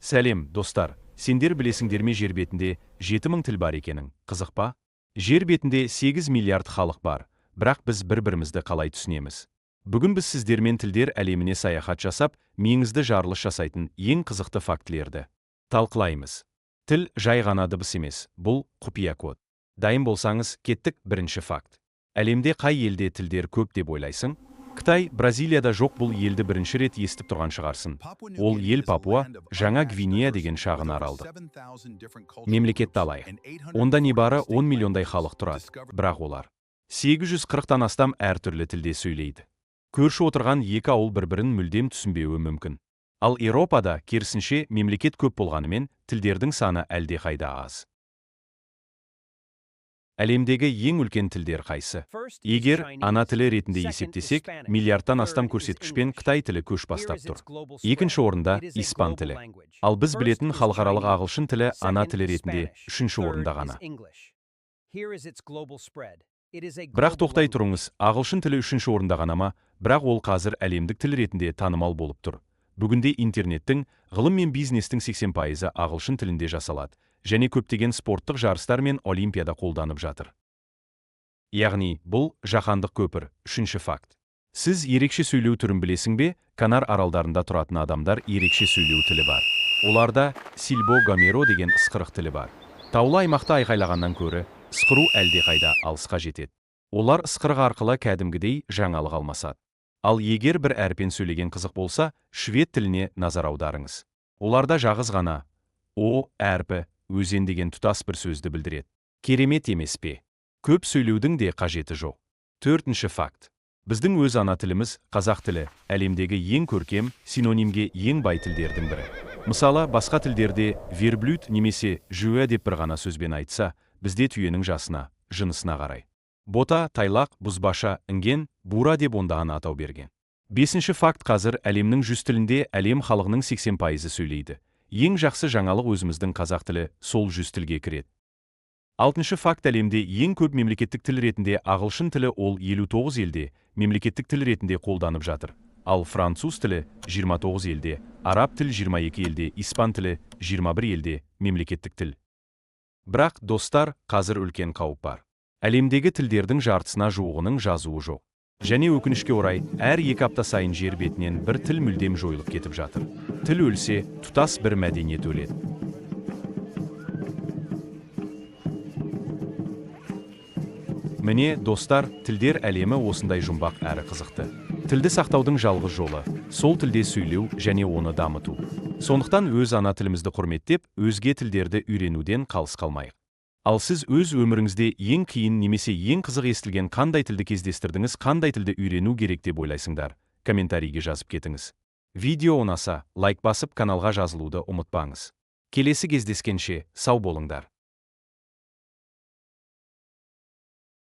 Сәлем, достар! Сендер білесіңдер ме, жер бетінде 7000 тіл бар екенін? Қызық па? Жер бетінде 8 миллиард халық бар, бірақ біз бір-бірімізді қалай түсінеміз? Бүгін біз сіздермен тілдер әлеміне саяхат жасап, миыңызды жарылыс жасайтын ең қызықты фактілерді талқылаймыз. Тіл жай ғана дыбыс емес, бұл құпия код. Дайын болсаңыз, кеттік. Бірінші факт. Әлемде қай елде тілдер көп деп ойлайсың? Қытай, Бразилияда? Жоқ, бұл елді бірінші рет естіп тұрған шығарсың. Ол ел Папуа, Жаңа Гвинея деген шағын аралды. Мемлекетті алайық. Онда небары 10 миллиондай халық тұрады, бірақ олар 840-тан астам әртүрлі тілде сөйлейді. Көрші отырған екі ауыл бір-бірін мүлдем түсінбеуі мүмкін. Ал Еуропада, керісінше, мемлекет көп болғанымен, тілдердің саны әлдеқайда аз. Әлемдегі ең үлкен тілдер қайсы? Егер ана тілі ретінде есептесек, миллиардтан астам көрсеткішпен қытай тілі көш бастап тұр. Екінші орында испан тілі. Ал біз білетін халықаралық ағылшын тілі ана тілі ретінде үшінші орында ғана. Бірақ тоқтай тұрыңыз, ағылшын тілі үшінші орында ғана ма? Бірақ ол қазір әлемдік тіл ретінде танымал болып тұр. Бүгінде интернеттің, ғылым мен бизнестің 80%-ы ағылшын тілінде жасалады және көптеген спорттық жарыстар мен олимпиада қолданып жатыр. Яғни, бұл жаһандық көпір. Үшінші факт. Сіз ерекше сөйлеу түрін білесің бе? Канар аралдарында тұратын адамдар ерекше сөйлеу тілі бар. Оларда сильбо гомеро деген ысқырық тілі бар. Таулы аймақта айқайлағаннан көрі, ысқыру әлдеқайда алысқа жетеді. Олар ысқырық арқылы кәдімгідей жаңалық алмасады. Ал егер бір әрпен сөйлеген қызық болса, швед тіліне назар аударыңыз. Оларда жалғыз ғана о әрпі өзен деген тұтас бір сөзді білдіреді. Керемет емес пе? Көп сөйлеудің де қажеті жоқ. Төртінші факт. Біздің өз ана тіліміз, қазақ тілі, әлемдегі ең көркем, синонимге ең бай тілдердің бірі. Мысалы, басқа тілдерде верблюд немесе жуә деп бір ғана сөзбен айтса, бізде түйенің жасына, жынысына қарай бота, тайлақ, бұзбаша, інген, бура деп ондаған атау берген. Бесінші факт. Қазір әлемнің 100 тілінде әлем халқының 80%-ы сөйлейді. Ең жақсы жаңалық: өзіміздің қазақ тілі сол 100 тілге кіреді. Алтыншы факт. Әлемде ең көп мемлекеттік тіл ретінде ағылшын тілі, ол 59 елде мемлекеттік тіл ретінде қолданып жатыр. Ал француз тілі 29 елде, араб тіл 22 елде, испан тілі 21 елде мемлекеттік тіл. Бірақ, достар, қазір үлкен қауіп бар. Әлемдегі тілдердің жартысына жуығының жазуы жоқ. Және өкінішке орай, әр 2 апта сайын жер бетінен бір тіл мүлдем жойылып кетіп жатыр. Тіл өлсе, тұтас бір мәдениет өледі. Міне, достар, тілдер әлемі осындай жұмбақ әрі қызықты. Тілді сақтаудың жалғыз жолы – сол тілде сөйлеу және оны дамыту. Сондықтан өз ана тілімізді құрметтеп, өзге тілдерді үйренуден қалыс қалмайық. Ал сіз өз өміріңізде ең қиын немесе ең қызық естілген қандай тілді кездестірдіңіз, қандай тілді үйрену керек деп ойлайсыңдар? Комментарийге жазып кетіңіз. Видео ұнаса, лайк басып, каналға жазылуды ұмытпаңыз. Келесі кездескенше сау болыңдар.